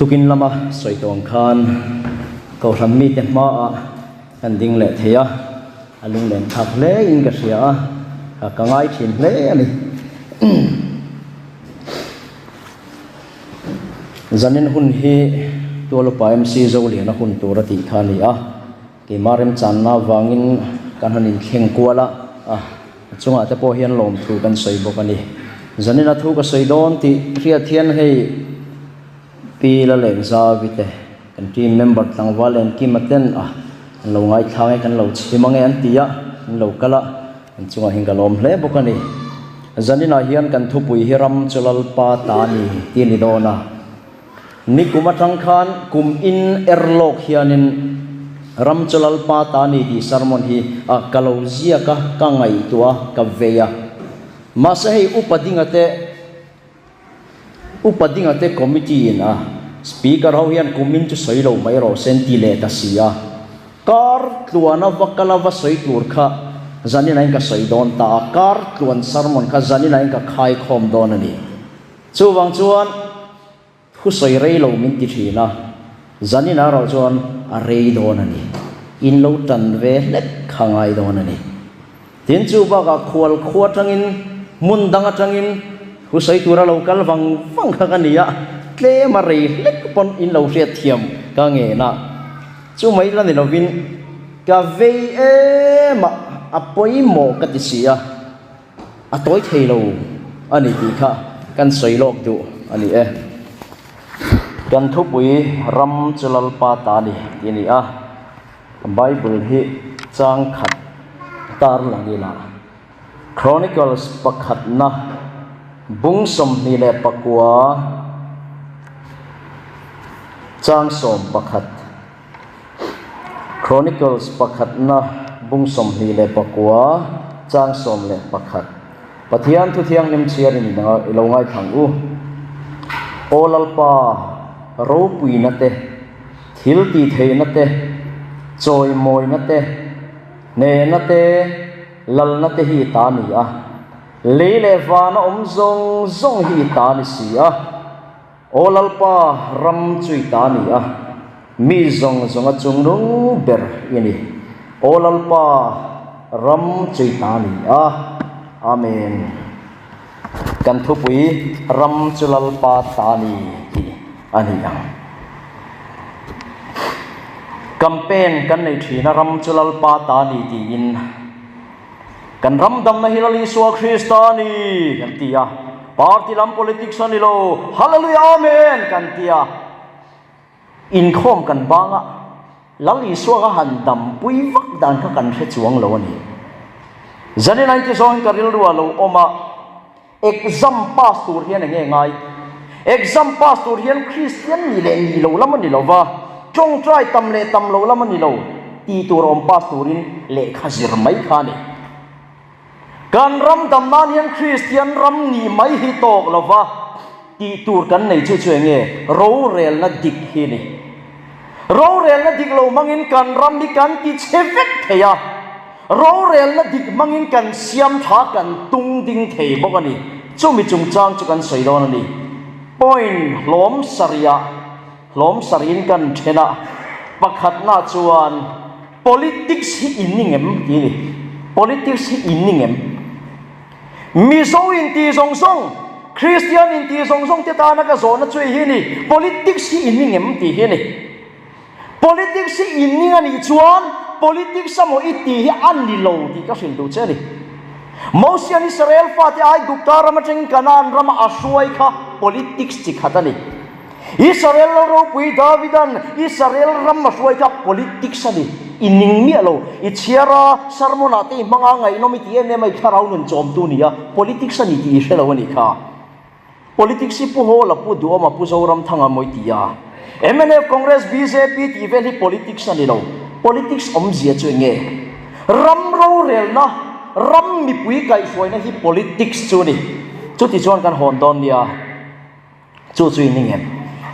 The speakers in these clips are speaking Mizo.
Tukin lama sawi tawh ang khan Kohhran mite hmaah kan ding leh thei a, a lunglen thlak hle in ka hria a, ka ngai thin hle a ni. Zanin hun hi Tualupa MC Zoliana hun tur a tih kha a ni a, keimah remchanna avangin kan han inthleng kual a, a chungah te pawh hian lawmthu kan sawi bawk a ni. Zanina thu ka sawi dawn tih hriat hian hei Pi Lalengzavi te kan team member tlangval Engkima ten a an lo ngaithla nge kan lo chhim ange an ti a, an lo kal a, an chungah hian ka lawm hle bawk a ni. Zaninah hian kan thupui hi ram chu Lalpa ta ni tih a ni dawn a. Nikum atang khan kum in er lawk hianin ram chu Lalpa ta ni tih sermon hi a ka lo ziak a, ka ngaihtuah a, ka vei a. Mahse hei upa dinga te Upa dinga te committee in a Speaker ho hian kumin chu sawi lo mai rawh se an ti leh ta si a. Kar tluana va kal a va sawi tur kha zanin ah in ka sawi dawn ta a, kar tluan sermon kha zanin ah in ka khai khawm dawn a ni. Chuvang chuan thu sawi rei lo min ti thin a, zanin ah erawh chuan a rei dawn a ni. In lo tan ve hlek kha ngai dawn a ni. Tin, chu bakah khual khua atangin, hmun dang atangin thusawi tura lo kal vang vang kha ka ni a, tlem a rei hlek pawn in lo hriat thiam ka ngen a. Chu mai la ni lovin ka vei em a, a pawimawh ka ti si a, a tawi thei lo a ni tih kha kan sawi lawk duh a ni e. Kan thupui ram chu Lalpa ta ni tih a ni a. Bible hi chang khat tar lang ila Chronicles pakhatna bung 29 chang 11 Chronicles pakhatna bung 29 chang 11 Pathian thu thianghlim chhiarin i lo ngaithlang u. Aw Lalpa ropuina te. Thil tih theihna te, chawimawina te, hnehna te, lalna te hi i ta a ni a. Lei leh vana awm zawng zawng hi i ta a ni si a. Aw Lalpa, ram chu i ta a ni a, mi zawng zawnga chungnung ber i ni. Aw Lalpa, ram chu i ta a ni a. Amen. Kan thupui ram chu Lalpa ta ni tih a ni ang. Campaign kan nei thin a ram chu Lalpa ta ni tiin kan ram damna hi Lal Isua Krista a ni kan ti a, party lam politics a ni lo, Hallelujah Amen kan ti a. Inkhawm kan bang a, Lal Isua kha han dampui vak dan kha kan hre chuang lo a ni. Zanin a inti zawngin ka rilru a lo awm a, exam pass tur hian enge ngai? Exam pass tur hian Kristian ni leh ni lo lam a ni lo va, tawngtai tam leh tam lo lam a ni lo, ti tur awm pass turin lehkha zir mai kha a ni. Kan ram dam nan hian Kristian ram nih mai hi tawk lo va, tih tur kan nei chu chu enge? Rorelna dik hi ni. Rorelna dik lo hmangin kan ram hi kan ti chhe vek thei a, rorelna dik hmangin kan siam tha kan tung ding thei bawk a ni. Chumi chungchang chu kan sawi dawn a ni. Point hlawm sarihah hlawm sarihin kan then a, pakhatna chuan Politics hi in ni ngem tih a ni. Politics hi in ni ngem. Mizo in tih zawng zawng, Kristian in tih zawng zawng te tana ka zawhna chu hi a ni, Politics hi in ni ngem tih hi a ni. Politics hi in ning a nih chuan politics a maw i tih hi a ni lo tih ka hrilh duh che a ni. Mosian Israel fate Aigupta ram atangin Kanaan rama a hruai kha politics chi khat a ni. Israel lo ropui Davidan Israel ram a hruai kha politics a ni. I ning miah lo. I chhiar a, sermon ah te i hmang a, ngaihnawm i ti em em a, i thlarau nun chawmtu ni a, politics a ni tih i hre lo a nih kha. Politics hi Pu Hawla, Pu Duhawma, Pu Zoramthanga mawi ti a. Mnf, Congress, bjp tih vel hi politics a ni lo. Politics awmzia chu eng nge? Ram rorelna, ram mipui kaihhruaina hi politics chu a ni. Chutichuan kan hawn dawn nia. Chu chu i ni ngem?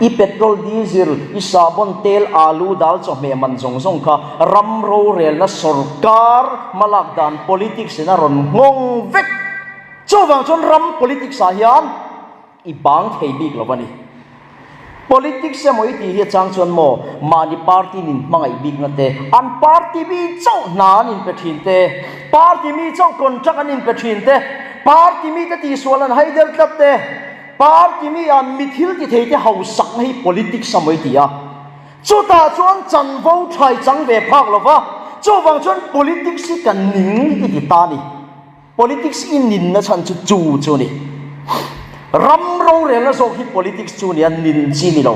I petrol, diesel, i sahbawn, tel, alu, dal, chawhmeh man zawng zawng kha ram rorelna sorkar hmalak dan politics in a rawn nghawng vek. Chuvang chuan ram politics ah hian i bang thei bik lo a ni. Politics emaw i tih hi a chang chuan maw mahni party nin hmangaih bikna te, an party mi chauh hna an inpe thin te, party mi chauh contract an inpe thin te, party mite tihsual an hai der tlat te, party mi ah mi thil ti thei te hausakna hi politics emaw i ti a. Chutah chuan chanvo thai chang ve phak lova, chuvang chuan politics hi kan ning i ti ta a ni. Politics i ninna chhan chu chu chu ni. Ram rorelna zawk hi politics chu nia nin chi ni lo.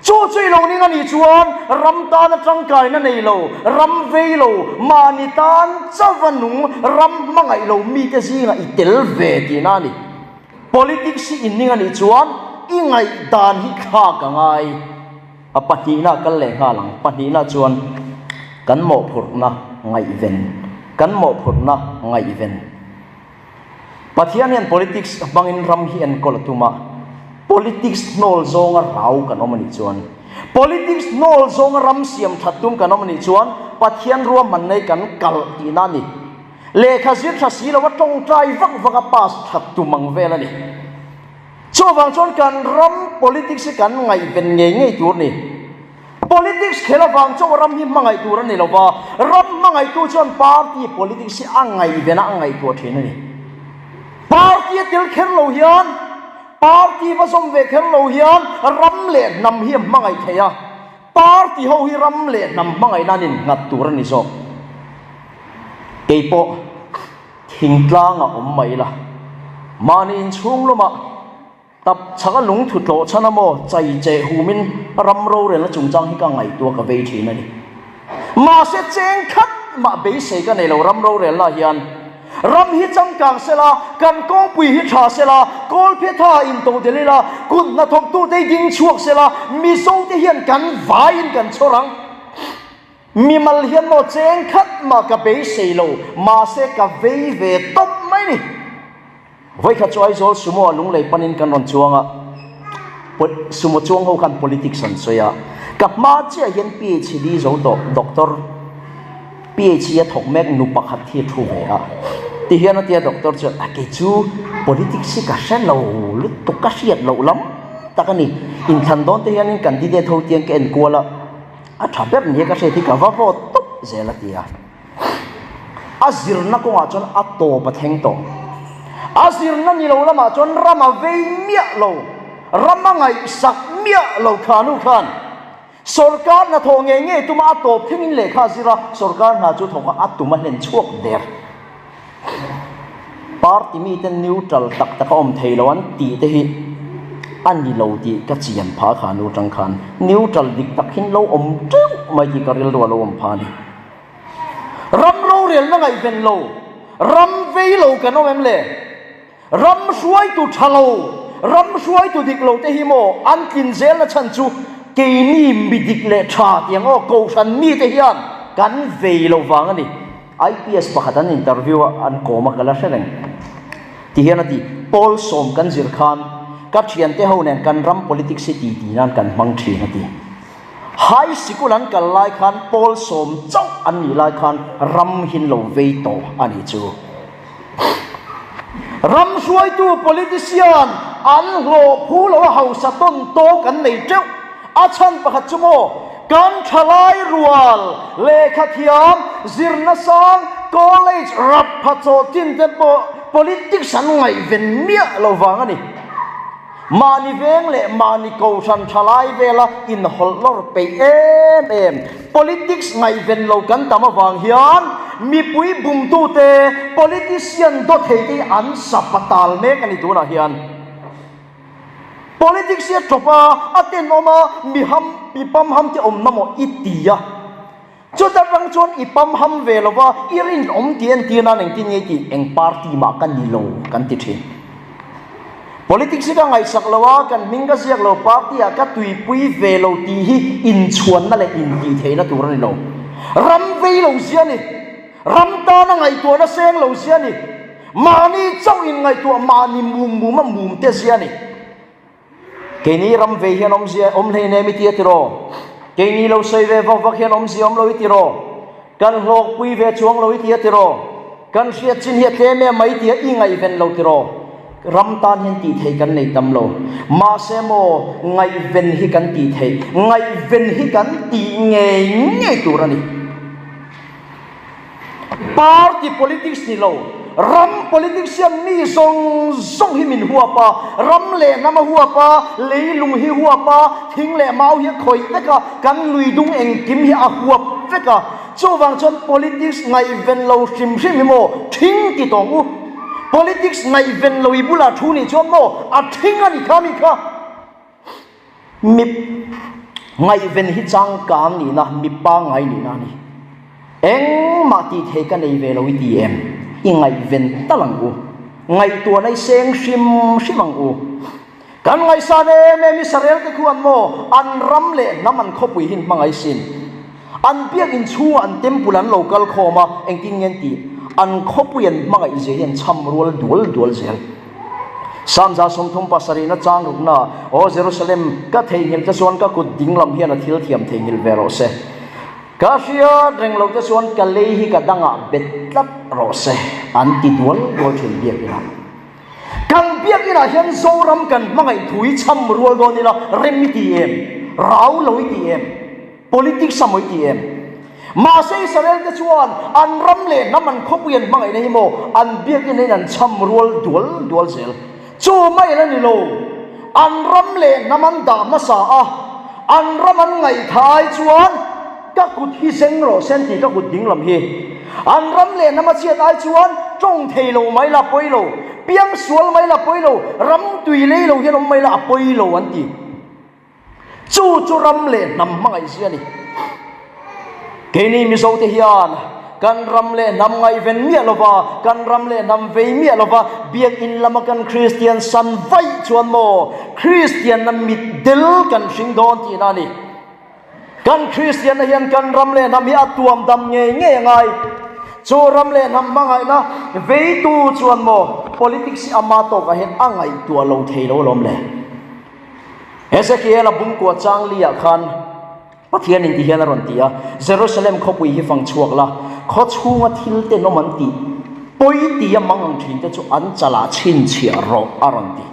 Chu chu i lo ning a nih chuan ram tana tangkaina nei lo, ram vei lo, mahni tan chauva nung, ram hmangaih lo mite zingah i tel ve tihna a ni. Politics hi i ning a nih chuan i ngaihdan hi thlak a ngai. A pahnihna kal leh nghal ang. Pahnihna chuan kan mawhphurhna ngaihven, kan mawhphurhna ngaihven. Pathian hian politics hmangin ram hi enkawl a tum a, politics hnawl zawnga rau kan awm a nih chuan, politics hnawl zawnga ram siam that tum kan awm a nih chuan Pathian ruahmanna hi kan kalh tihna a ni. Lehkha zir tha si lova tawngtai vak vaka pass that tum ang vel a ni. Chuvang chuan kan ram politics hi kan ngaihven ngei ngei tur ni. Politics khel avang chuan ram hi hmangaih tur a ni lo va, ram hmangaihtu chuan party politics hi a ngaihven a, a ngaihtuah thin a ni. Party a tel kher lo hian, party va zawm ve kher lo hian ram leh hnam hi a hmangaih thei a. Party ho hi ram leh hnam hmangaihna an innghat tur a ni zawk. Keipawh. Thingtlang a awm mai la. Mahni inchhung lumah tap chhaka lungthu tlawh chhan a maw chai cheh humin ram rorelna chungchang hi ka ngaihtuah ka vei thin a ni. Mahse cheng khat mah beisei ka nei lo ram rorelna hian ram hi changkang sela, kan kawngpui hi tha sela, kawlphetha intodelh ila, kut hnathawktute hi ding chhuak sela, Mizote hian kan vaiin kan chhawr ang. Mimal hian maw cheng khat mah ka beisei lo, mahse ka vei ve tawp mai ni. Vawikhat chu Aizawl sumo ah lunglei panin kan rawn chuang a, sumo chuang ho khan politics an sawi a, ka hma chiah hian PhD zo tawh doctor, PhD a thawk mek nu pakhat hi a thu ve a, tihian a tia doctor chuan a kei chu politics hi ka hre lo lutuk ka hriat loh lam tak a ni, inthlan dawn te hianin candidate ho tiang ka enkual a, A tha ber ni ka hriat hi ka va vote tawp zel a ti a. A zirna kawngah chuan a tawp a thleng tawh. A zirna ni lo lamah chuan ram a vei miah lo, ram a ngaihsak miah lo kha nu khan sorkar hna thawh ngei ngei tuma a tawp thlengin lehkha a zir a, sorkar hna chu thawk a a tum a hlen chhuak der. Party mite neutral tak tak a awm thei lo an tih te hi a ni lo tih ka chian phah kha nu tang khan neutral dik tak hin lo awm teuh mai tih ka rilru a lo awm phah a ni. Ram rorelna ngaihven lo, ram vei lo kan awm em le? Ram hruaitu tha lo, ram hruaitu dik lo te hi maw an tlin zelna chhan chu keini mi dik leh tha tiang aw kohhran mite hian kan vei lo vang a ni. IPS pakhat an interview a, an kawm a ka la hre reng. Ti hian a ti, Pawl sawm kan zir khan ka thiante ho nen kan ram politics hi ti ti nan kan hmang thin a ti. High sikul an kal lai khan pawl sawm chauh an nih lai khan ram hin lo vei tawh a nih chu. Ram hruaitu politician an hlawh phu lo a hausa tawn tawk an nei teuh. A chhan pakhat chu maw, kan thalai rual, lehkha thiam, zirna sang, college rap pha chaw chin te pawh politics an ngaihven miah lo vang a ni. Mahni veng leh mahni kohhran thalai vela inhawlh lawr peih em em, politics ngaihven lo kan tam avang hian mipui bumtute, politician dawthei te hi an sapatal mek a ni tunah hian. Politics hi a tawp a, a tenawm a, mi ham, mi pamham te awmna maw i ti a. Chuta tang chuan i pamham ve lo va, i rinawm tih entir nan engtin nge i tih? Eng party mah ka ni lo kan ti thin. Politics hi ka ngaihsak lo a, kan hming ka ziak lo, party ah ka tuipui ve lo tih hi inchhuanna leh intihtheihna tur a ni lo. Ram vei lo zia a ni. Ram tana ngaihtuahna seng lo zia a ni. Mahni chauh in ngaihtuah mahni mum mum a mum te zia ni. Keini ram ve hian awmzia awm hlei nem i ti a tiraw? Keini lo sawi ve vak vak hian awmzia awm lo i tiraw? Kan hlawkpui ve chuang lo i ti a tiraw? Kan hriat chin hi a tlem em mai tia i ngaihven lo tiraw? Ram tan hian tih theih kan nei tam lo. Mahse maw, ngaihven hi kan tih theih, ngaihven hi kan tih ngei ngei tur a ni. Party politics ni lo, ram politics hian mi zawng zawng hi min huap a, ram leh hnam a huap a, leilung hi huap a, thing leh mau hi a khawih vek a, kan lui dung engkim hi a huap vek a. Chuvang chuan politics ngaihven lo hrim hrim hi maw ṭhing ti tawng u. Politics ngaihven lo i bulah thu nih chuan maw a ṭhing a ni kha mi kha. Mi ngaihven hi changkang nihna, mi pangngai nihna a ni. Engmah tih thei ka nei ve lo i ti em? I ngaihven tal ang u. Ngaihtuahna i seng hrim hrim ang u. Kan ngaihsan em em Israel te khuan maw an ram leh hnam an khawpui hi an hmangaih sin. An biakinn chhungah an temple an lo kal khawm a, engtin nge an tih? An khawpui an hmangaih zia hi an cham rual dual dual zel. Psalm 37 na chang rukna, Aw Jerusalem, ka theihnghilh te chuan ka kut ding lam hian a thil thiam theihnghilh ve rawh se. Ka hriat reng lo te chuan ka lei hi ka dangah bet tlat rawh se, an ti dual dual thin biakinah. Kan biakinah hian Zoram kan hmangaih thu hi cham rual dawn ila rem i ti em? Rau lo i ti em? Politics a maw i ti em? Mahse Israel te chuan an ram leh hnam an khawpui an hmangaihna hi maw an biakin in an cham rual dual dual zel. Chu mai la ni lo, an ram leh hnam an dah hmasa a, an ram an ngaihthah ai chuan ka kut hi zeng rawh se an ti ka kut ding lam hi. An ram leh hnam a chhiat ai chuan tawng thei lo mai la pawi lo, piang sual mai la pawi lo, ram tui lei lo hian awm mai la a pawi lo an ti. Chu chu ram leh hnam hmangaih zia a ni. Keini Mizo te hian kan ram leh hnam ngaihven miah lova, kan ram leh hnam vei miah lova, biakinn lama kan Kristian san vaih chuan maw Kristianna mitdel kan hring dawn tihna a ni. Kan Kristianna hian kan ram leh hnam hi a tuam dam ngei ngei a ngai. Chu ram leh hnam hmangaihna veitu chuan maw politics hi ama tawkah hian a ngaihtuah lo thei lo alawm le. Ezekiel a bungkua chang liah khan Pathianin ti hian a rawn ti a, Jerusalem khawpui hi fang chhuak la, khaw chhunga thil tenawm an tih pawi tia mang ang thin te chu an chalah chhinchhiah rawh a rawn ti.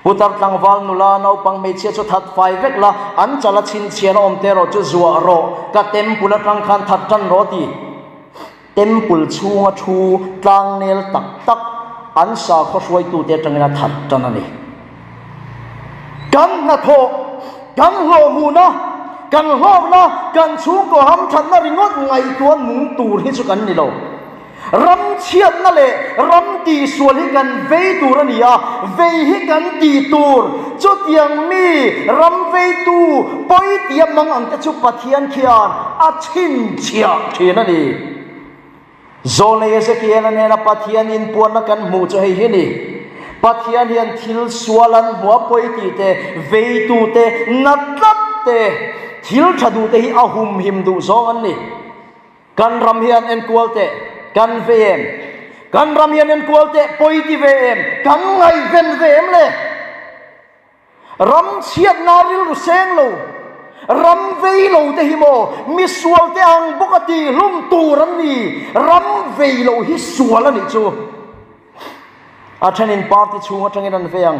Putar tlangval nula naupang hmeichhia chu that fai vek la, an chala chhinchhiahna awm te erawh chu zuah rawh, ka temple atang khan that tan rawh ti. Temple chhunga thu tlangnel tak tak an sakhaw hruaitute atangin a that tan a ni. Kan hnathawh, kan hlawhhmuhna, kan hlawkna, kan chhungkaw hamthatna ringawt ngaihtuah nung tur hi chu kan ni lo. Ram chhiatna leh ram tihsual hi kan vei tur a ni a, vei hi kan tih tur. Chutiang mi ram veitu pawi tia mang ang te chu Pathian khian a chhinchhiah thin a ni. Zawlnei Ezekiel-a nena Pathian inpuanna kan hmuh chu hei hi a ni, Pathian hian thil sual an hmuh a pawi tih te, veitu te, na tlat te, thil tha duh te hi a humhim duh zawng an ni. Kan ram hian enkual teh, kan vei em? Kan ram hian enkual teh, pawi ti ve em? Kan ngaihven ve em le? Ram chhiatna rilru seng lo, ram vei lo te hi maw misual te ang bawk a tihhlum tur an ni, ram vei lo hi sual a nih chu. A thenin party chhung atangin an vei ang,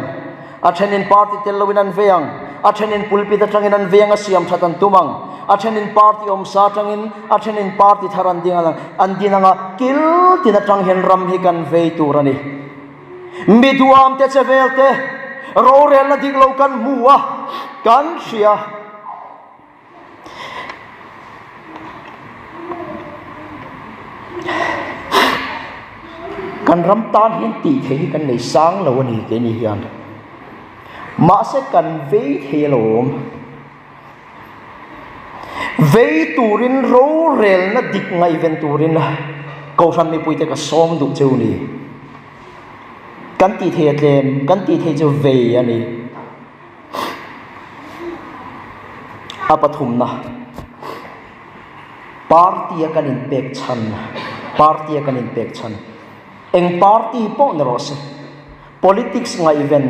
a thenin party tel loin an vei ang, a thenin pulpit atangin an vei ang a siam that an tum ang, a thenin party awmsa atangin, a thenin party thar an ding ang, an din ang a, kil tin atang hian ram hi kan vei tur a ni. Mi duam te che vel te rorelna dik lo kan hmu a, kan hria. Kan ram tan hian tih theih hi kan nei sang lo a ni keini hian. Mahse kan vei thei alawm. Vei turin rorelna dik ngaihven turin Kohhran mipuite ka sawm duh cheu ni. Kan tih thei a tlem, kan tih thei chu vei a ni. A pathumna, party a kan inpek chhan, party a kan inpek chhan. Eng party pawh ni rawh se, politics ngaihven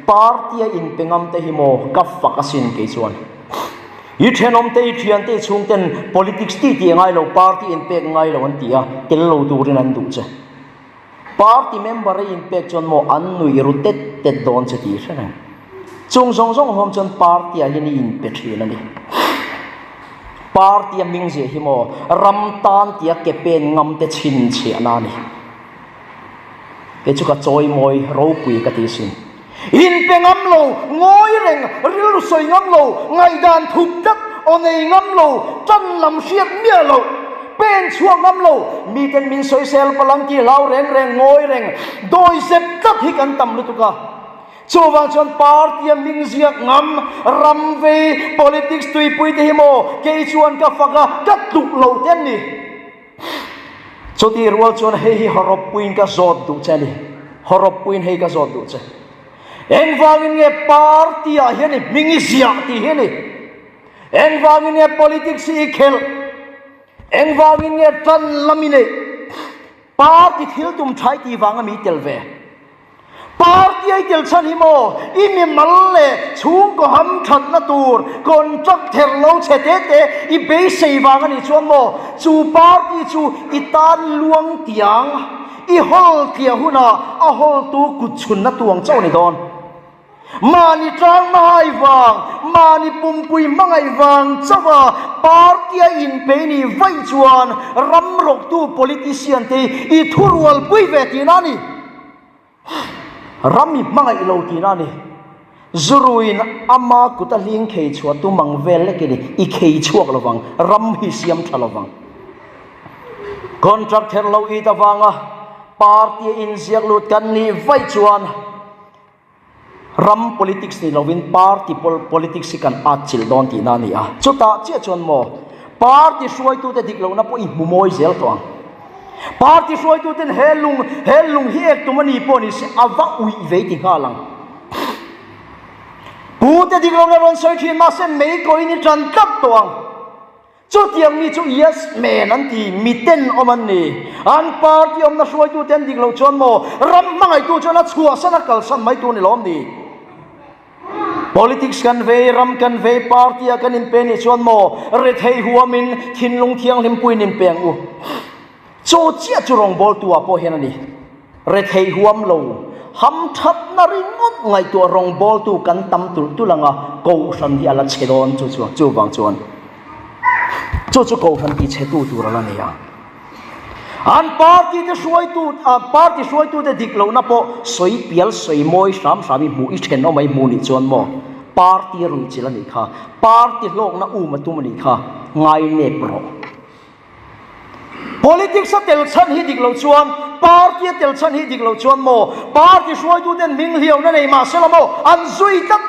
party a inpe ngam te hi maw ka fak asin kei chuan. I thenawm te, i thian te, i chhung ten politics tih tih a ngai lo, party inpek ngai lo an ti a, tel lo turin an duh che. Party member a inpek chuan maw an nuih ru tet tet dawn che tih hre reng. Chung zawng zawng huam chuan party ah hian i inpe thin a ni. Party a hming ziah hi maw ram tan tia ke pen ngam te chhinchhiahna a ni. Kei chu ka chawi mawi ropui ka ti sin. Inpe ngam lo, ngawi reng, rilru sawi ngam lo, ngaihdan thup tlat, aw nei ngam lo, tan lam hriat miah lo, pen chhuak ngam lo, miten min sawisel palang tih hlau reng reng, ngawi reng, dawi zep tlat hi kan tam lutuk a. Chuvang chuan party a hming ziak ngam, ram vei, politics tuipui te hi maw kei chuan ka fak a, ka tluk lo te an ni. Chutih rual chuan hei hi hawrawp puiin ka zawt duh che a ni. Hawrawp puiin hei ka zawt duh che. Engvangin nge party ah hian i hming i ziah tih hi a ni. Engvangin nge politics hi i khelh? Engvangin nge tan lam i neih? Party thil tum tha i tih vanga mi tel ve. Party a i tel chhan hi maw i mimal leh chhungkaw ham thatna tur contract ther lo chhe te te i beisei vang a nih chuan maw chu party chu i tan luang tiang i hawl tliah hunah a hawltu kut chhunna tuang chauh a ni dawn. Mahni tlang hmahai vang, mahni pumpui hmangaih vang chauha party a inpei nih vaih chuan ram rawktu politician te i thurualpui ve tihna a ni. Ram i hmangaih lo tihna a ni. Zuruin ama kut a hling khei chhuah tum ang vel lek i ni, i khei chhuak lovang, ram hi siam tha lovang. Contract ther lo it avanga party a inziak lut kan nih vaih chuan Ram politics ni lovin party politics hi kan atchilh dawn tihna a ni a. Chutah chiah chuan maw party hruaitute dik lohna pawh i hmu mawi zel tawh ang. Party hruaituten he lung he lung hi ek tum a ni pawh ni se a va uih vei ti nghal ang. Pute dik lohna rawn sawi thin mahse mei kawiin i tan tlat tawh ang. Chutiang mi chu yes man an ti, miten awm an ni. An party awmna hruaitute an dik loh chuan maw ram hmangaihtu chuan a chhuahsan a kalsan mai tur ni lawm ni? Politics kan vei, ram kan vei, party ah kan inpe nih chuan maw rethei huamin thinlung thianghlim puiin inpe ang u. Chu chiah chu rawngbawltu ah pawh hian a ni. Rethei huam lo, hamthatna ringawt ngaihtuah rawngbawltu kan tam tulh tulh ang a, Kohhran hi a la chhe dawn chu chu chuvang chuan chu chu Kohhran ti chhetu tur a la ni a. An party te hruaitu party hruaitu te dik lohna pawh sawi pial sawi mawi hram hram i hmuh i thenawm a i hmuh nih chuan maw party a ruihchilh a nih kha, party hlawkna um a tum a nih kha ngai nep rawh. Politics a tel chhan hi dik loh chuan, party a tel chhan hi dik loh chuan maw party hruaituten hming hliauna nei mah sela maw an zui tlat.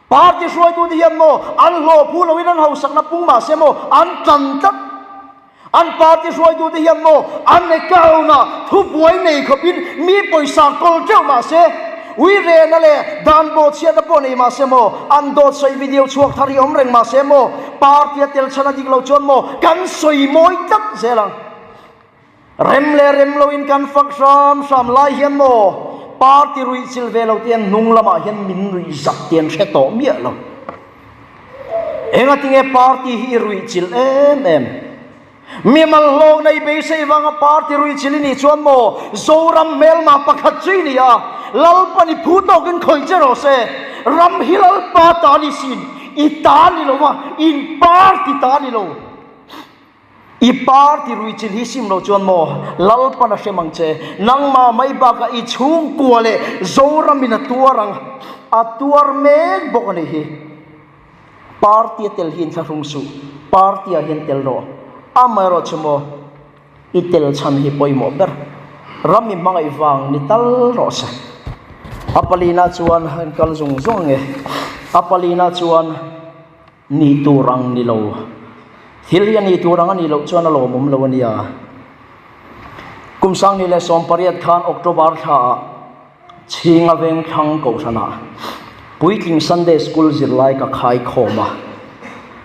Party hruaitute hian maw an hlawh phu loin an hausakna pung mah se maw an tan tlat. An party hruaitute hian maw an account-ah thubuai nei khawpin mi pawisa kawl teuh mah se, Ui rena leh dan bawhchhiatna pawh nei mahse maw, an dawt sawi video chhuak thar hi awm reng mahse maw, party a tel chhan a dik lo chuan maw kan sawi mawi tlat zel ang. Rem leh rem loin kan fak hram hram lai hian maw party ruih chilh ve lo te hian hnung lamah hian min nuih zak te an hre tawh miah lo. Engatinge party hi i ruih chilh em em? Mimal hlawkna i beisei vanga party ruihchilh i nih chuan maw Zoram hmelma pakhat chu i ni a, Lalpan i phu tawkin khawih che rawh se. Ram hi Lalpa ta ni sin, i ta ni lo a, in party ta ni lo. I party ruihchilh hi sim lo chuan maw Lalpan a hrem ang che, nangmah mai bakah i chhungkua leh Zoramin a tuar ang, a tuar mek bawk a nih hi. Party a tel hi inthlahrung suh, party ah hian tel rawh. Amaherawh chu maw, i tel chhan hi pawimawh ber. Ram i hmangaih vang ni tal rawh se. A palina chuan an kal zung zung ange. A palina chuan nih tur ang ni lo. Thil hi a nih tur ang a nih loh chuan a lawmawm lo a nia. Kum 2018 khan October thla ah Chhinga veng thlang kohhranah puitling Sunday School zirlai ka khai khawm a.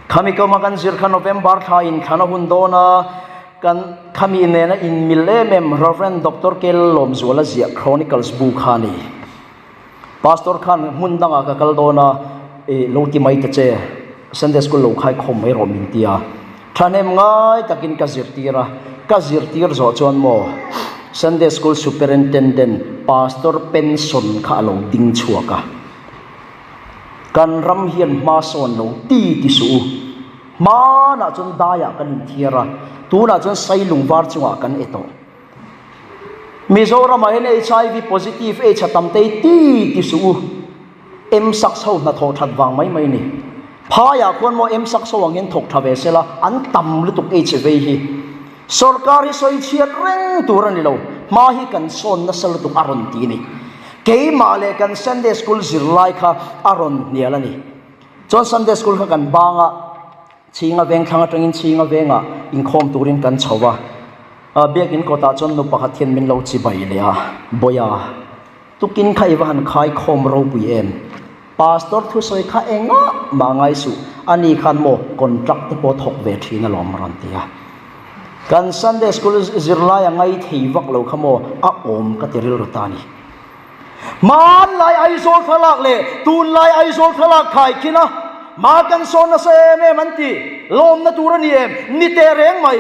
Khami kawma kan zir kha November thla inthlan a hun dawn a, kan khami nena inmil em em Rev. Doctor Kel Lawmzuala ziah Chronicles bu kha a ni. Pastor khan hmun dangah ka kal dawn a, i lo ti mai ta che, Sunday School lo khai khawm mai rawh min ti a. Thahnem ngai takin ka zirtir a, ka zirtir zawh chuan maw. Sunday School Superintendent Pastor pension kha a lo ding chhuak a. Kan ram hian hma sawn lo ti ti suh u. Hmanah chuan daiah kan inthiar a, tunah chuan sailung var chungah kan e tawh. Mizoramah hian HIV positive AIDS a tam tei ti ti suh u. M-Saks ho hnathawh that vang mai mai ni. Phaiah khuan maw M-Saks ho ang hian thawk tha ve sela, an tam lutuk AIDS vei hi. Sorkar hi sawi chhiat reng tur a ni lo, hma hi kan sawn nasa lutuk a rawn ti a ni. Keimah leh kan Sunday School zirlai kha a rawn hnial a ni. Chuan Sunday School kha kan bang a, Chhinga veng thlang atangin Chhinga vengah inkhawm turin kan chho a. Biakin kawtah chuan nu pakhat hian min lo chibai leh a, Bawia, tukin kha i va han khai khawm ropui em? Pastor thusawi kha engah mah ngai suh, ani khan maw contract te pawh thawk ve thin alawm a rawn ti a. Kan Sunday School zirlai a ngai thei vak lo kha maw a awm ka ti rilru ta a ni. Hmanlai Aizawl thlalak leh tunlai Aizawl thlalak khai khin a, hma kan sawn nasa em em an ti, lawmna tur a ni em? Ni teh reng mai.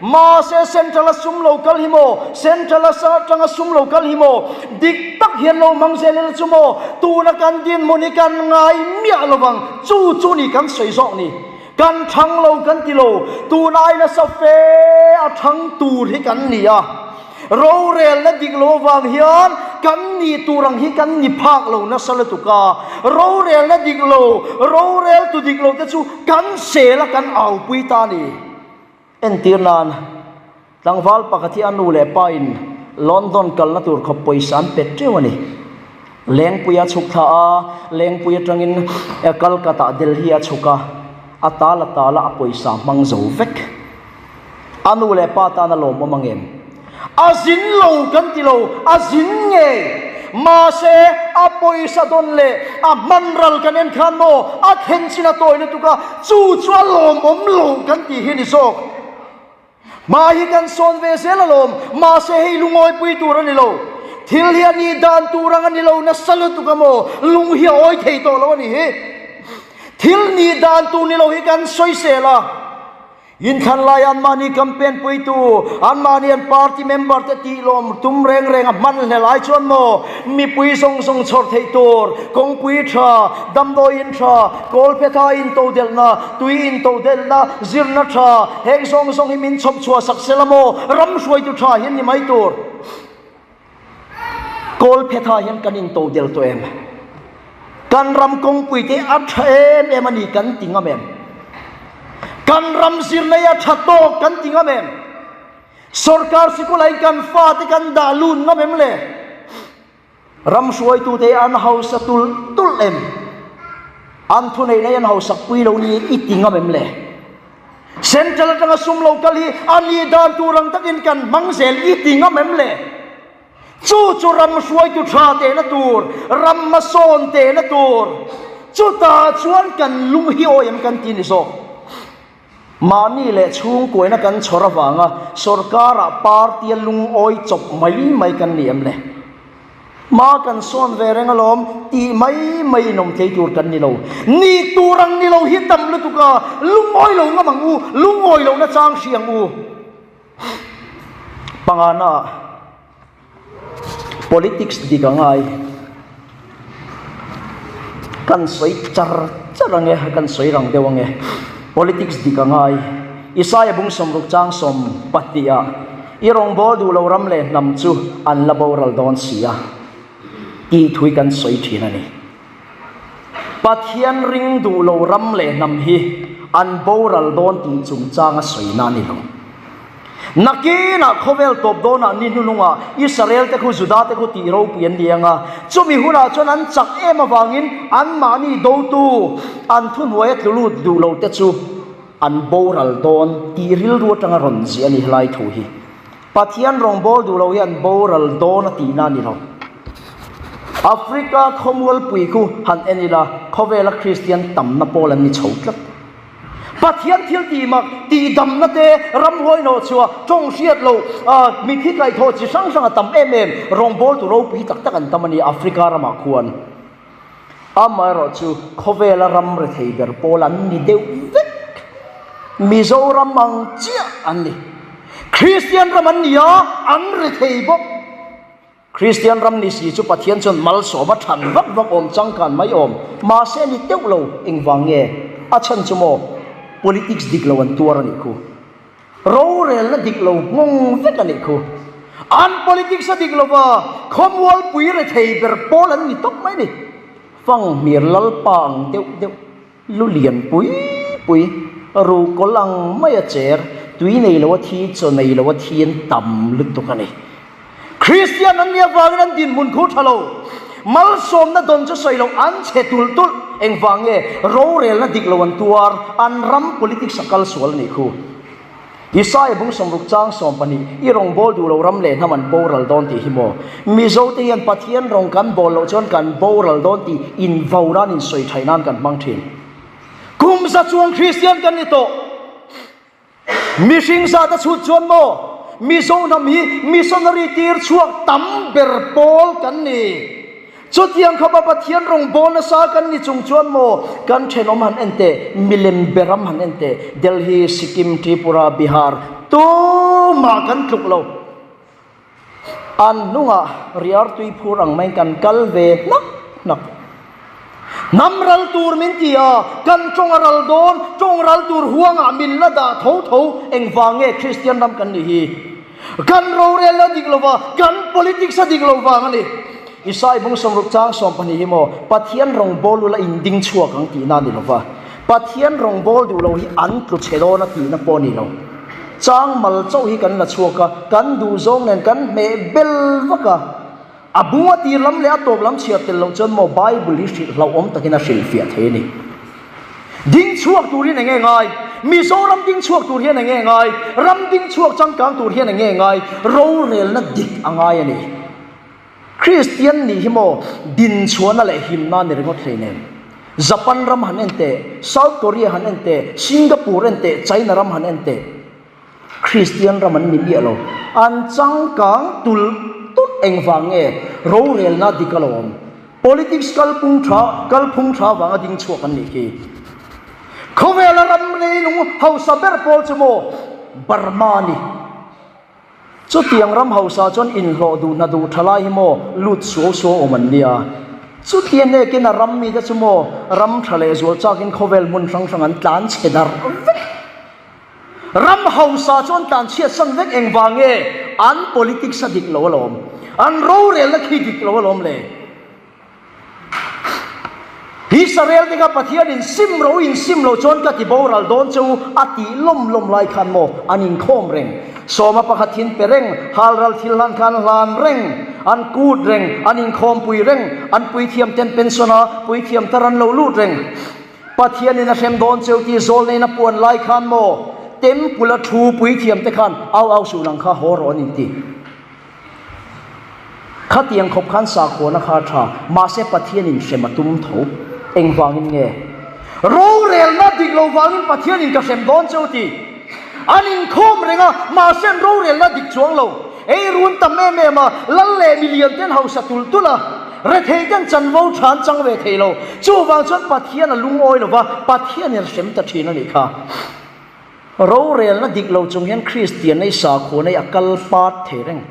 Mahse Central a sum lo kal hi maw? Central a atanga sum lo kal hi maw? Dik tak hian lo hmang zel ila chu maw? Tuna kan dinhmun hi kan ngai miah lo vang, chu chu ni kan sawi zawk ni. Kan thang lo kan ti lo, tun ai nasa fe a thang tur hi kan ni a. Rorelna dik lo avang hian kan nih tur ang hi kan ni phak lo nasa lutuk a. Rorelna dik lo, roreltu dik lo te chu kan sel a kan aupui ta a ni. Entir nan, tlangval pakhat hi a nu leh pa in London kalna tur khawp pawisa an pe teuh a ni. Lengpui a chhuk thla a, Lengpui atangin Calcutta, Delhi a chhuk a, a tal a tal a a pawisa hmang zo vek. A nu leh pa tan a lawmawm ang em? A zin lo kan ti lo, a zin ngei. Mahse, a pawisa dawn leh a hman ral kan en khan maw a thlen chin a tawi lutuk a, chu chu a lawmawm lo kan tih hi ni zawk. Hma hi kan sawn ve zel alawm, mahse hei lungawipui tur a ni lo. Thil hi a nih dan tur ang a ni lo nasa lutuk a maw, lung hi a awi thei tawh lo a ni hi. Thil nih dan tur ni lo hi kan sawisel a. Inthlan lai anmahni campaign puitu, anmahni an party member te tih lawm tum reng reng a hman hle lai chuan maw mipui zawng zawng chhawr theih tur, kawngpui tha, damdawi in tha, kawlphetha in to delhna, tui in to delhna, zirna tha, heng zawng zawng hi min chhawp chhuah sak sela maw ram hruaitu tha hian ni mai tur. Kawlphetha hian kan in to del tawh em? Kan ram kawngpui te a tha em em a ni kan ti ngam em? Kan ram zirna hi a tha tawk kan ti ngam em? Sorkar sikul ah in kan fate kan dah lut ngam em le? Ram hruaitute hi an hausa tulh tulh em? An thuneihna hi an hausak pui lo ni i ti ngam em le? Central atanga sum lo kal hi a nih dan tur ang takin kan hmang zel i ti ngam em le? Chu chu ram hruaitu tha tehna tur, ram hmasawn tehna tur, chutah chuan kan lung hi awi em kan ti ni zawk. Mahni leh chhungkuaina kan chhawr avanga sorkarah party-a lungawi chawp mai mai kan ni em le? Hma kan sawn ve reng alawm tih mai mai in awm thei tur kan ni lo. Nih tur ang ni lo hi tam lutuk a, lungawi lo ngam ang u, lungawi lohna chang hri ang u. Pangana ah politics dik a ngai. Kan sawi char char ang e, kan sawi rang deuh ang e. Politics dik a ngai. Isaia bung sawmruk chang 12 ah I rawngbâwl duh lo ram leh hnam chu an la boral dâwn si a, tih thui kan sawi ṭhîn a ni. Pathian ring duh lo ram leh hnam hi an boral dâwn tih chungchânga sawina a ni lo. Nakinah khawvêl tawp dâwnah ni hnunungah Israel-te khu Juda-te khu tih ropui an ni ang a, chumi hunah chuan an chak êm avângin anmahni dotu, an thuhnuaia tlu lût duh lote chu An boral dawn tih rilru atanga rawn ziah a ni helai thu hi. Pathian rawngbâwl duh lo hi an boral dawn a tihna a ni lo. Africa khawmualpui khu han en ila khawvela Kristian tamna pawl an ni chho tlat. Pathian thil tih mak, tihdamna te, ramhuai hnawh chhuah, tawng hriat loh, mithi kaihthawh chi hrang hrang a tam em em, rawngbâwltu ropui tak tak an tam a ni Africa ramah khuan. Amaherawhchu khawvela ram rethei ber pawl an ni deuh vek. Mizoram ang chiah an ni. Kristian ram an ni a, an rethei bawk. Kristian ram ni si chu Pathian chuan malsawm a than vak vak awm changkan mai awm. Mahse ni teuh lo, engvang nge? A chhan chu maw? Politics dik lo an tuar a nih khu. Rorelna dik lo nghawng vek a nih khu. An politics a dik lo va, khawmualpui rethei ber pawl an ni tawp mai a ni. Fanghmir Lalpa ang deuh deuh, lu lian pui pui, ruhkawl ang mai a cher, tui nei lo a thi, chaw nei lo a thi an tam lutuk a ni. Kristian an nih avangin an dinhmun khu tha lo. Malsawmna dawn chu sawi lo, an chhe tulh tulh. Engvang nge? Rorelna dik lo an tuar, an ram politics a kal sual a nih khu. Isaiah bung sawmruk chang 12, I rawngbâwl duh lo ram leh hnam an boral dawn tih hi maw? Mizote hian Pathian rawng kan bâwl loh chuan kan boral dawn tih invo nan insawi thaih nan kan hmang thin. Kum za chuang Kristian kan ni tawh. Mihring zat a chhut chuan maw Mizo hnam hi missionary tir chhuak tam ber pawl kan ni. Chutiang khawpa Pathian rawngbâwl nasa kan ni chung chuan maw kan ṭhenawm han en teh, milem beram han en teh, Delhi, Sikkim, Tripura, Bihar tumah kan tluk lo. An hnungah riar tui phur ang maiin kan kal ve hnak hnak. Hnam ral tur min ti a, kan ṭawng a ral dawn, ṭawng ral tur huangah min la dah tho tho, engvang nge Kristian ram kan nih hi? Kan rorel a dik lova, kan politics a dik lo vang a ni. Isai bung 60 chang 12 hi maw Pathian rawngbâwl ula in ding chhuak ang tihna a ni lova, Pathian rawngbâwl duh lo hi an tlu chhe dawn a tihna pawh a ni lo. Chang mal chauh hi kan la chhuak a, kan duhzawng nen kan hmeh bel vak a. A bung a tir lam leh a tawp lam chhiar tel loh chuan maw Bible hi hrilh hlauhawm takin a hrilhfiah thei a ni. Ding chhuak tur hian enge ngai? Mizoram ding chhuak tur hian enge ngai? Ram ding chhuak changkang tur hian enge ngai? Rorelna dik a ngai a ni. Kristian nih hi maw din chhuahna leh himna a ni ringawt hleinem. Japan ram han en teh, South Korea han en teh, Singapore en teh, China ram han en teh. Kristian ram an ni miah lo. An changkang tulh tulh engvang nge rorelna dik a lo awm? Politics kalpung tha, kalphung tha vanga ding chhuak an nih khi. Khawvela ram leilung hausa ber pawl chu maw Burma a ni. Chutiang ram hausa chuan inhlawh duh hna duh tha lai hi maw lut suau suau awm an nia. Chutia hnekin a ram mite chu maw ram tha leh zual chakin khawvel hmun hrang hrang an tlan chhe darh vek. Ram hausa chu an tlan chhiat san vek engvang nge an politics a dik lo alawm. An rorelna khi dik lo alawm le. Israel te kha Pathian in sim ro in sim lo chuan ka ti boral dawn che u a tih lawm lawm lai khan maw an inkhawm reng. Sawma pakhat thin pe reng, halral thil hlan khan hlan reng, an kut reng, an inkhawmpui reng, an puithiam ten pension a puithiam thar an lo lut reng. Pathianin a hrem dawn cheu tih zawl neiin a puan lai khan maw Temple a thu puithiam te khan au au suh nang kha haw rawh an inti. Khatiang khawp khan sakhuana kha a tha, mahse Pathianin hrem a tum tho. Engvangin nge? Rorelna dik lo vangin Pathianin ka hrem dawn cheu ti. An inkhawm reng a, mahse an rorelna dik chuang lo. Ei run tam em em a, lal leh milian ten hausa tulh tulh a, rethei ten chanvo tha an chang ve thei lo. Chuvang chuan Pathian a lungawi lo va, Pathianin a hrem ta thin a nih kha. Rorelna dik lo chung hian Kristianna i sakhua nei a kal pat thei reng.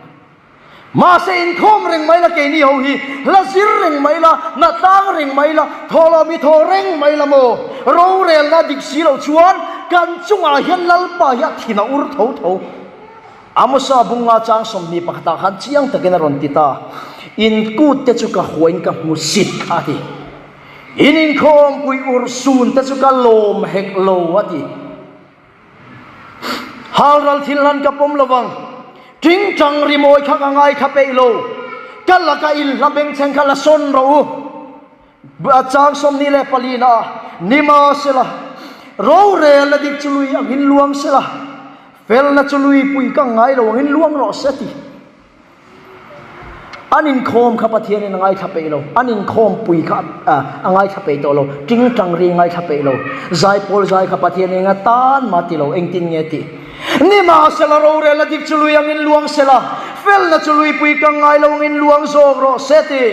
Mahse inkhawm reng mai la keini ho hi, hla zir reng mai la, hna tlang reng mai la, thawhlawm i thaw reng mai la maw? Rorelna dik si lo chuan kan chungah hian Lalpa hi a thin a ur tho tho. Amosa bunga chang 21 ah khan chiang takin a rawn ti ta, In kut te chu ka huain ka hmu sit a ti. In inkhawm pui ur sun te chu ka lawm hek lo a ti. Halral thil hlan ka pawm lo vang. Tingtang rimawi kha ka ngaithla peih lo. Ka laka in hla bengchheng kha la sawn rawh u. Chang 24 na ah nima sela, rorel a dik chu lui angin luang sela, felna chu lui pui ka ngai lo angin luang rawh se ti. An inkhawm kha Pathianin a ngaithla peih lo, an inkhawm pui kha a ngaithla peih tawh lo, tingtang ri ngaithla peih lo, zaipawl zai kha Pathianin a tan mah ti lo, engtin nge tih? Nimahsela rorel a dik chu lui angin luang sela, felna chu luipui kang ngai lo angin luang zawk rawh se ti.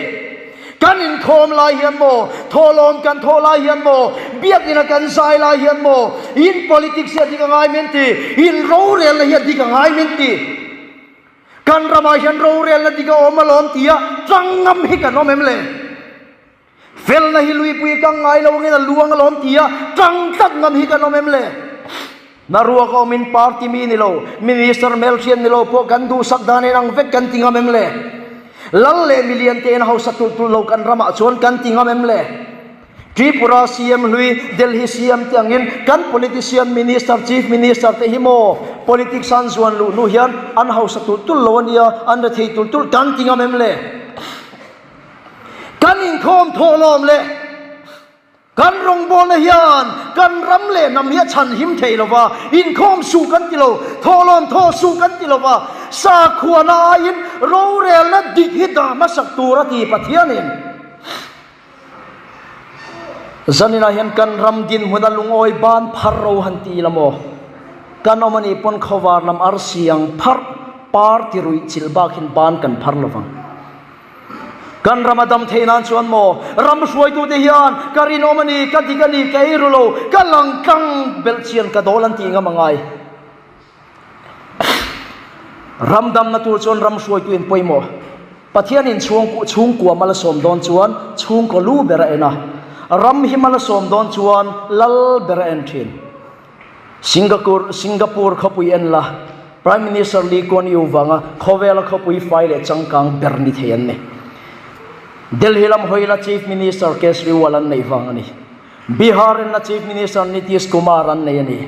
Kan inkhawm lai hian maw, thawhlawm kan thawh lai hian maw, biakina kan zai lai hian maw, in politics hi a dik a ngai min ti, in rorelna hi a dik a ngai min ti. Kan ramah hian rorelna dik a awm alawm tia tang ngam hi kan awm em le? Felna hi luipui kang ngai lo angin a luang alawm tia tang tlat ngam hi kan awm em le? Na ruak a awmin party mi ni lo, minister hmelhriat ni lo pawh kan duhsak dan in ang vek kan ti ngam em le? Lal leh milian tein hausa tulh tulh lo kan ramah chuan kan ti ngam em le? Tripura CM hlui, Delhi CM te angin kan politician, minister, chief minister te hi maw politics an zuan luh hnu hian an hausa tulh tulh lo a nia, an rethei tulh tulh kan ti ngam em le? Kan inkhawm thawhlawm le kan rawngbawlna hian kan ram leh hnam hi a chhan him thei lo va, inkhawm suh kan ti lo, thawhlawm thaw suh kan ti lo va, sakhuana aiin rorelna dik hi dah hmasak tur a ti Pathianin. Zaninah hian kan ram dinhmuna lungawi ban phar ro han ti ila maw? Kan awm anih pawn khawvar lam arsi ang pharh par ti ruih chilh bak hin ban kan phar lovang. Kan ram a dam theih nan chuan maw ram hruaitute hian ka rinawm a ni, ka dik a ni, ka eiru lo, ka lang tlang belh chian ka dawl an tih ngam a ngai. Ram damna tur chuan ram hruaitu in pawimawh. Pathian in chhungkua mal a sawm dawn chuan chhungkaw lu ber a en a, ram hi mal a sawm dawn chuan lal ber a en thin. Singapore, Singapore khawpui en la, Prime Minister Lee Kuan Yew vanga khawvela khawpui fai leh changkang ber ni thei an ni. Delhi lam hawi la Chief Minister Kejriwal an neih vang a ni. Bihar in la Chief Minister Nitish Kumar an nei a ni.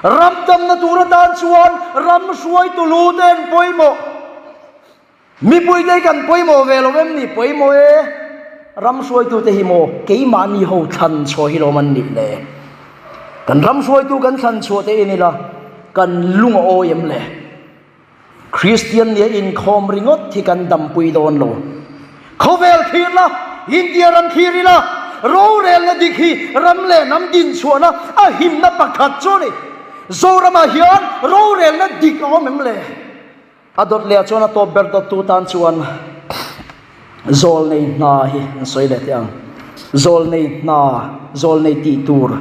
Ram damna tur atan chuan ram hruaitu lu te an pawimawh. Mipui te hi kan pawimawh ve lo em ni? Pawimawh e. Ram hruaitu te hi maw keimahni ho thlan chhuah hi lawm an nih le? Kan ram hruaitu kan thlan chhuah te in ila kan lung a awi em le? Kristian nia inkhawm ringawt hi kan dampui dawn lo. Khawvel thlir la, India ram thlir ila, rorelna dik hi ram leh hnam dinchhuahna a himna pakhat chu a ni. Zoramah hian rorelna dik a awm em le? A dawt leh ah chuan a tawp ber dawttu tan chuan zawlnei hna hi an sawi leh teh ang. Zawlnei hna, zawlnei tih tur.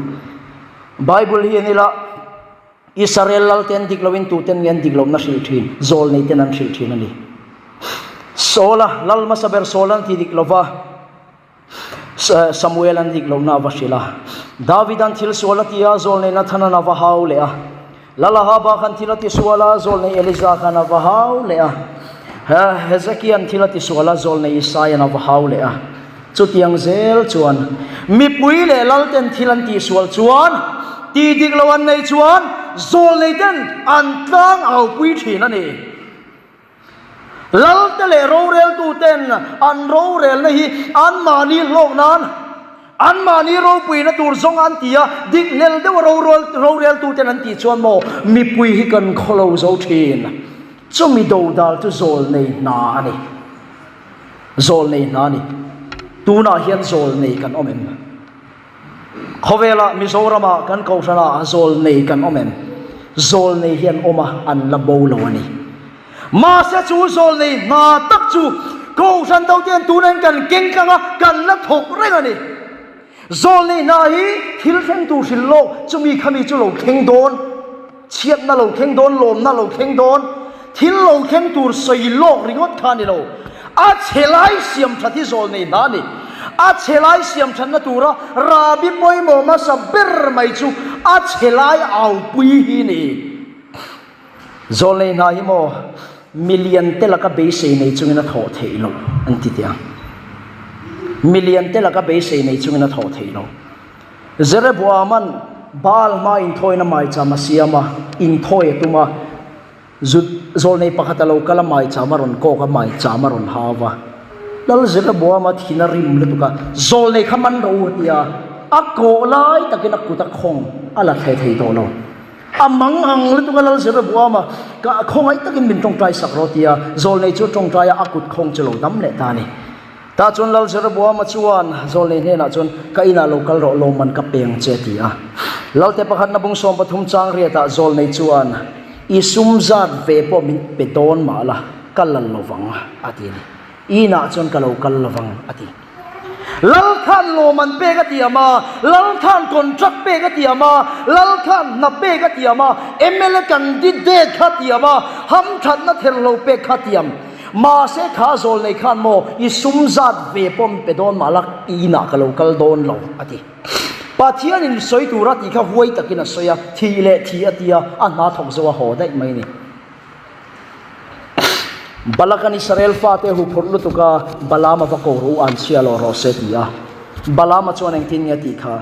Bible hi en ila Israel lal te an dik loin tuten nge an dik lohna hrilh thin? Zawlnei ten an hrilh thin a ni. Saula, lal hmasa ber Saula an ti dik lova, Samuel an dik lohna a va hrilh a. David-a'n thil sual a ti a, zawlnei Nathan-a'n a va hau leh a. Lal Ahaba khan thil a ti sual a, zawlnei Elija khan a va hau leh a. Hezekia'n thil a ti sual a, zawlnei Isaia'n a va hau leh a. Chutiang zel chuan mipui leh lalten thil an tihsual chuan, tih dik lo an nei chuan zawlneiten an tlang aupui thin a ni. Lalte leh roreltuten an rorelna hi anmahni hlawk nan, anmahni ropuina tur zawng an ti a, dik hlel deuha roreltuten an tih chuan maw mipui hi kan khawlo zo thin. Chumi dodal chu zawlnei hna a ni. Zawlnei hna a ni. Tunah hian zawlnei kan awm em? Khawvelah Mizoramah kan kohhranah zawlnei kan awm em? Zawlnei hi an awm a, an la bo lo a ni. Mahse chu zawlnei hna tak chu kohhran do te tunain kan keng tlang a, kan la thawk reng a ni. Zawlnei hna hi thil thleng tur hrilh lawk, chumi khami chu lo thleng dawn, chhiatna lo thleng dawn, lawmna lo thleng dawn, thil lo thleng tur sawi lawk ringawt kha a ni lo. A chhe lai siam that hi zawlnei hna a ni. A chhe lai siam thatna tura Rabi pawimawh hmasa ber mai chu a chhe lai aupui hi a ni. Zawlnei hna hi maw milian te laka beisei nei chungin a thawh theih loh an ti teh ang. Milian te laka beisei nei chungin a thawh theih loh. Jeroboaman Baal hma inthawina maicham a siam a, inthawi a tum a, zut zawlnei pakhat a lo kal a maicham a rawn kawk a, maicham a rawn hau va. Lal Jeroboama thin a rim lutuk a, zawlnei kha man rawh u a ti a, a kawh lai takin a kut a khawng a la thle thei tawh lo. A mang ang lutuk a Lal Jeroboama ka khawngaih takin min tawngtai sak rawh tia zawlnei chu a tawngtai a, a kut khawng chu lo dam leh ta a ni. Tah chuan Lal Jeroboama chuan zawlnei hnenah chuan ka inah lo kal rawh lawmman ka peng che a ti a. Lalte pakhatna bung 13 chang riatah zawlnei chuan i sum zat ve pawh min pe dawn mah la ka la lovang a ti a ni. I inah chuan ka lo kal lovang a ti. Lal khan lawm an pek a tiam a, Lal khan contract pek a tiam a, Lal khan hna pek a tiam a, mla candidate kha tiam a, hamthatna therhlo pek kha tiam. Mahse kha zawlnei khan maw i sum zat ve pawh min pe dawn mah la inah ka lo kal dawn lo a ti. Pathianin sawi tura tih kha huai takin a sawi a, thih leh thih a ti a, a hna thawk zo a haw daih mai a ni. Balakan Israel fate huphurh lutuk a, Balaam a va ko rawh u an chhia lo rawh se ti a. Balaam a chuan engtin nge tih kha?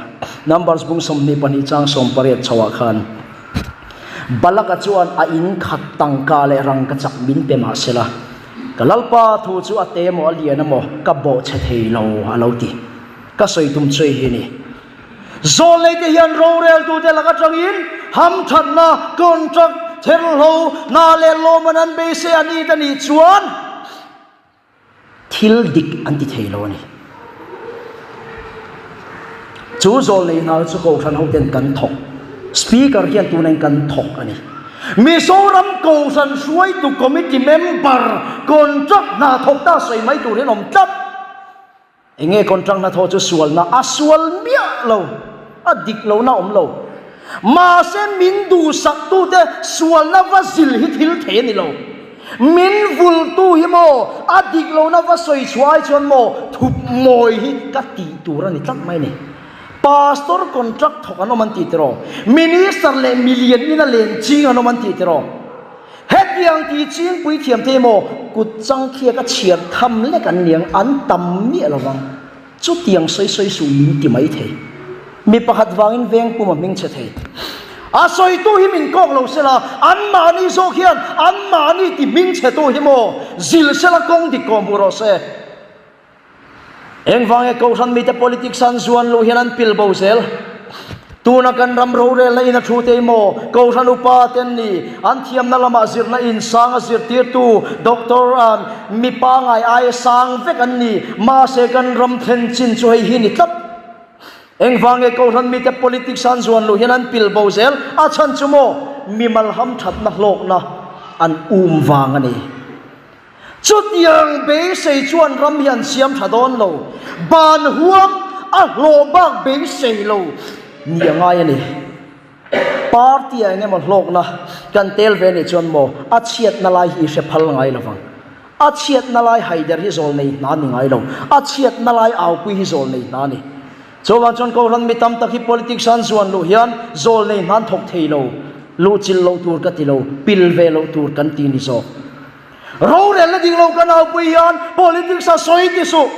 Numbers bung 22 chang 18 chhoah khan Balaka chuan a in khat tangka leh rangka chak min pe mah sela, ka Lalpa thu chu a te maw a lian emaw ka bawhchhe thei lo a lo ti. Ka sawi tum chu hei hi a ni. Zawlneite hian roreltute lak atangin hamthatna, contract, therhlo, hna leh lawmman an beisei a ni ta nih chuan thil dik an ti thei lo a ni. Chu zawlnei hna chu Kohhran hoten kan thawk. Speaker hian tunain kan thawk a ni. Mizoram Kohhran hruaitu committee member contract hna thawk ta sawi mai tur hian awm tlat. Enge contract hnathawh chu sualna a sual miah lo, a dik lohna awm lo. Mahse min duhsaktute sualna va zil hi thil thei a ni lo. Min vultu hi maw a dik lohna va sawi chhuah ai chuan maw thup mawi hi ka tih tur a ni tlat mai a ni. Pastor contract thawk an awm an tih tiraw? Minister leh milian ina len ching an awm an tih tiraw? Hetiang ti chingpui thiam te emaw kut changkhiak a chhiar tham lek an niang an tam miah lo vang. Chutiang sawi sawi suh min ti mai thei. Mi pakhat vangin veng pum a hming chhe thei. A sawitu hi min kawk lo sela, anmahni zawk hian anmahni ti hming chhetu hi maw zil sela kawng dik kawh hmu rawh se. Engvange Kohhran mite politics an zuan luh hian an pil bo zel? Tuna kan ram rorelna in a thu te maw Kohhran upa ten ni an thiamna lamah zirna in sang a zirtirtu Doctor an mi pangai aia sang vek an ni. Mahse kan ram thlen chin chu hei hi ni tlat. Engvange Kohhran mite politics an zuan luh hian an pil bo zel? A chhan chu maw mimal hamthatna hlawkna an um vang a ni. Chutiang beisei chuan ram hi an siam tha dawn lo. Ban huam a hlawh bak beisei lo ni a ngai a ni. Party ah engemaw hlawkna kan tel ve nih chuan maw a chhiatna lai hi i hre phal ngai lo vang. A chhiatna lai haider hi zawl nei hna ni ngai lo. A chhiatna lai aupui hi zawl nei hna a ni. Chuvang chuan Kohhran mi tam tak hi politics an zuan luh hian zawl nei hna an thawk thei lo. Luhchilh loh tur ka ti lo, pil ve loh tur kan ti ni zawk. Rorelna ding lo kan aupui hian politics a sawi ti suh.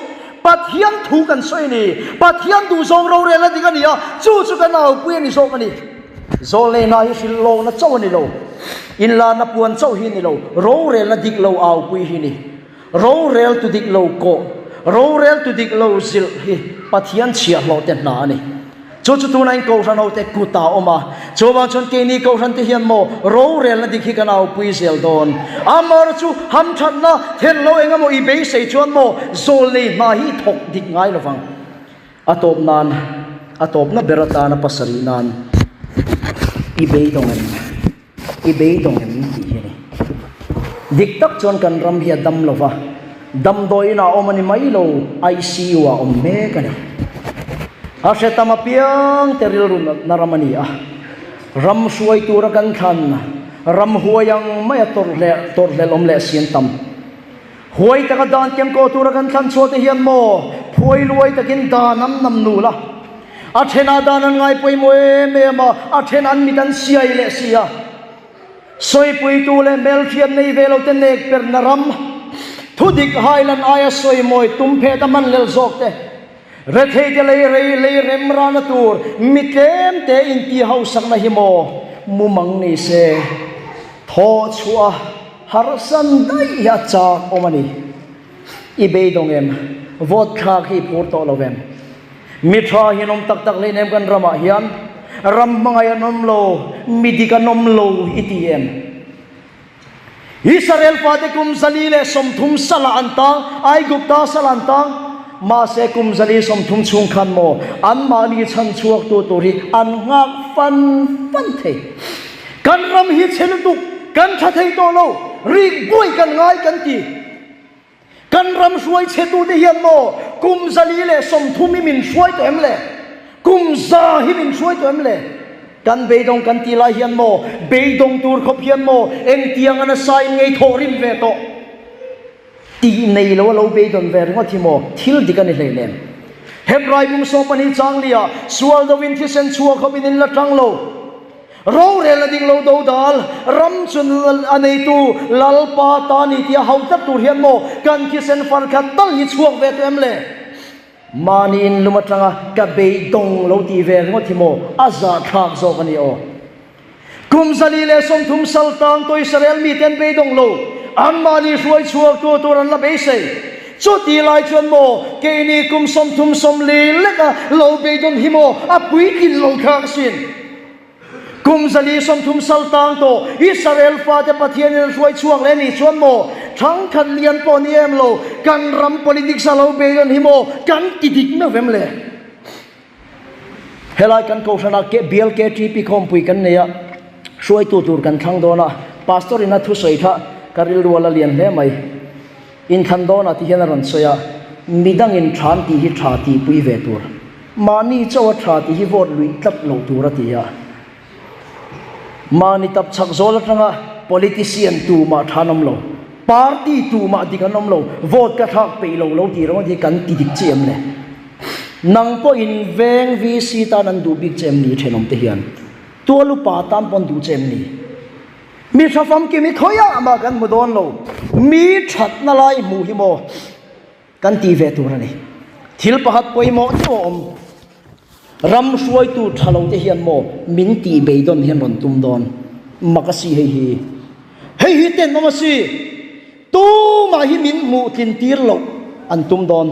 Pathian thu kan sawi a ni. Pathian duhzawng rorelna ding a ni a, chu chu kan aupui a ni zawk a ni. Zawlneihna hi hrilh lohna chauh a ni lo. Inlarna puan chauh hi a ni lo. Rorelna dik lo aupui hi a ni. Rorel tu dik lo kawh, rorel tu dik lo zilh hi Pathian chhiahhlawh te hna a ni. Chu chu tuna in Kohhran ho te kut ah a awm a, chuvang chuan keini Kohhran te hian maw rorelna dik hi kan aupui zel dawn. Amaherawh chu hamthatna thenhlo eng emaw i beisei chuan maw zawlnei hna hi i thawk dik ngai lovang. A tawp nan, a tawpna ber atana pasarih nan i beidawng em? I beidawng em tih hi a ni. Dik tak chuan kan ram hi a dam lo va, damdawiin ah awm a ni mai lo, ICU ah awm mek a ni. A hre tam apiang te rilru natna ram a ni a, ram hruai tura kan thlan, ram huai ang maia tawrhhleh tawrhhlelh awm leh siam tam. Huai taka dan kem kaw tura kan thlan chhuah te hian maw phuai luai takin dan an nam nul a, a thenah dan an ngai pawimawh em em a, a then an mit an siai leh si a. Sawipuitu leh hmelhriat nei ve lo te nek perna ram, thudik hailan aia sawimawi tum phet a man lel zawk te, rethei te lei rei lei rem rana tur mi tlem te inti hausakna hi maw mumang ni se thaw chhuah Harsan daih hi a chak awm a ni. I beidawng em? Vote thlak hi i phur tawh lo em? Mi tha hi an awm tak tak hlein em kan ramah hian? Ram hmangaih an awm lo, mi dik an awm lo i ti em? Israel fate kum 130 salah an tang, Aigupta salah an tang. Mahse kum 130 chhung khan maw anmahni chhanchhuaktu tur hi an nghak fan fan thei. Kan ram hi chhe lutuk, kan tha thei tawh lo, rik buai kan ngai kan ti. Kan ram hruai chhetute hian maw kum 130 hi min hruai tawh em le? Kum 100 hi min hruai tawh em le? Kan beidawng kan tih lai hian maw beidawng tur khawp hian maw engtiang a nasa in ngei thawh rim ve tawh tih nei lo a lo beidawn ve ringawt hi maw thil dik a ni hleinem. Hebrai bung 12 chang liah sual do in thisen chhuah khawp in in la tang lo. Rorel a ding lo dodal, ram chun a neitu Lalpa ta ni tia hau tlat tur hian maw kan thisen far khat tal hi chhuak ve tawh em le? Mahni in lum atanga ka beidawng lo tih ve ringawt hi maw a zahthlak zawk a ni aw. Kum 130 sal tang tawh Israel mite an beidawng lo, anmahni hruai chhuak tu tur an la beisei. Chuti lai chuan maw keini kum 30 40 leka lo beidawn hi maw a puitlin lo thlak asin. Kum 130 sal tang tawh Israel fate Pathianin a hruai chhuak leh nih chuan maw thangkhat lian pawh ni em lo kan ram politics a lo beidawn hi maw kan ti dik meuh em le? Helai kan kohhranah ke bial KTP khawmpui kan nei a, hruaitu tur kan thlang dawn a, pastor in a thusawi kha ka rilru a la lian hle mai. Inthlan dawnah ti hian a rawn sawi a, midangin than tih hi tha tihpui ve tur. Mahni chauh a tha tih hi vote luih tlat loh tur a ti a. Mahni tap chhak zawl atanga politician tumah tha an awm lo, party tumah dik an awm lo, vote ka thlak peih lo lo tih ringawt hi kan ti dik chiah em le? Nang pawhin veng VC tan an duh bik che em ni thenawm te hian? Tual upa tan pawh an duh che em ni? Mi tha famkim hi khawiah mah kan hmu dawn lo, mi thatna lai hmuh hi maw kan tih ve tur a ni. Thil pakhat pawimawh deuh a awm, ram hruaitu tha lo te hian maw min tih beidawn hian rawn tum dawn, mak a si hei hi. Hei hi tenawm a si, tumah hi min hmuh tlin tir loh an tum dawn.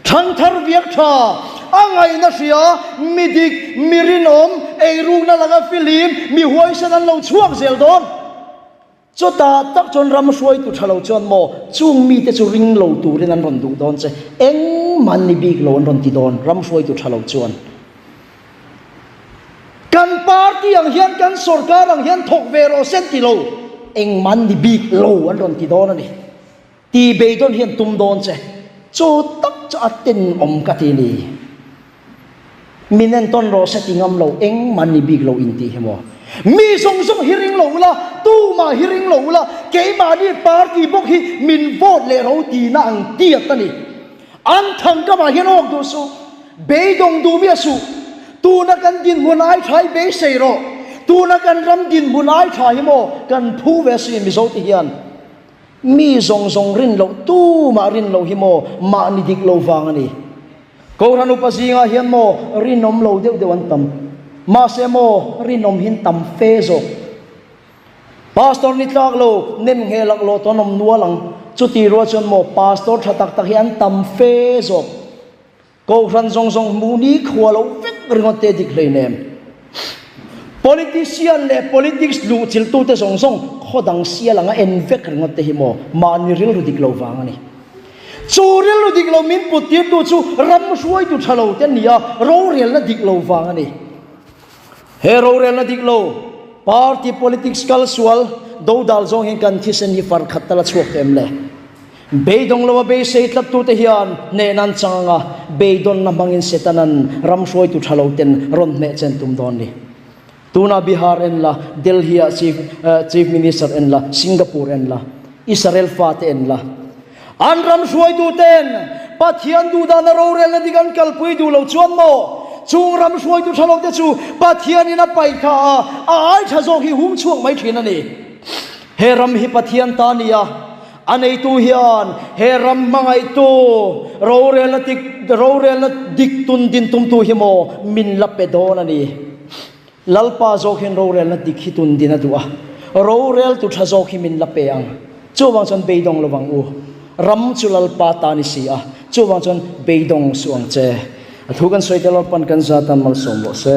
Thangthar viak tha, a ngaihna hria, mi dik, mi rinawm, eirukna laka filim, mi huaisen an lo chhuak zel dawn. Chutah tak chuan ram hruaitu tha lo chuan maw chung mite chu ring lo turin an rawn duh dawn che, engmah an ni bik lo an rawn ti dawn ram hruaitu tha lo chuan. Kan party ang hian kan sorkar ang hian thawk ve rawh se an ti lo, engmah an ni bik lo an rawn ti dawn a ni. Ti beidawn hian tum dawn che, chu tak chu a tenawm ka ti ni. Min entawn rawh se ti ngam lo, engmah ni bik lo in tih hi maw. Mi zawng zawng hi ring lo ula, tumah hi ring lo ula, keimahni party bawk hi min vote leh ro tina ang tiat a ni. An thangkamah hian awk duh suh, beidawng duh miah suh. Tuna kan dinhmun ai tha hi beisei rawh, tuna kan ram dinhmun ai tha hi maw kan phu ve si Mizo te hian. Mi zawng zawng rin loh tumah rin loh hi maw mahni dik lo vang a ni. Kohhran upa zingah hian maw rinawm lo deuh deuh an tam. Mahse maw rinawm hin tam fe zawk. Pastor ni tlak lo, nem ngheh lak lo tawn awm nual ang. Chuti rual chuan maw pastor tha tak tak hi an tam fe zawk. Kohhran zawng zawng hmuh ni khua lo vek ringawt te dik hleinem. Politician leh politics luh chilhtute zawng zawng khaw dang sial anga en vek ringawt te hi maw mahni rilru dik lo vang a ni. Chu rilru dik lo min put tirtu chu ram hruaitu tha lo te an ni a, rorelna dik lo vang a ni. He rorelna dik lo party politics kal sual dodal zawng hian kan thisen hi far khat tal a chhuak ta em le? Beidawng lo a beisei tlattute hian hnehna an chang anga, beidawnna hmangin Setanan ram hruaitu tha lo ten rawn hneh chen tum dawn ni. Tunah Bihar en la, Delhi ah Chief Chief Minister en la, Singapore en la, Israel fate en la. An ram hruaitu ten Pathian duhdana rorelna dik an kalpui duh lo chuan maw chung ram hruaitu tha lo te chu Pathianin a paih kha a, a ai tha zawk hi hum chhuak mai thin a ni. He ram hi Pathian ta a ni a. A neitu hian he ram hmangaihtu rorelna tik rorelna dik tun din tumtu hi maw min la pe dawn a ni. Lalpa zawk hian rorelna dik hi tun din a duh a, roreltu tha zawk hi min la pe ang. Chuvang chuan beidawng lovang u. Ram chu Lalpa ta ni si a, chuvang chuan beidawng suh ang che. A thu kan sawi te Lalpan kan zatan malsawm rawh se.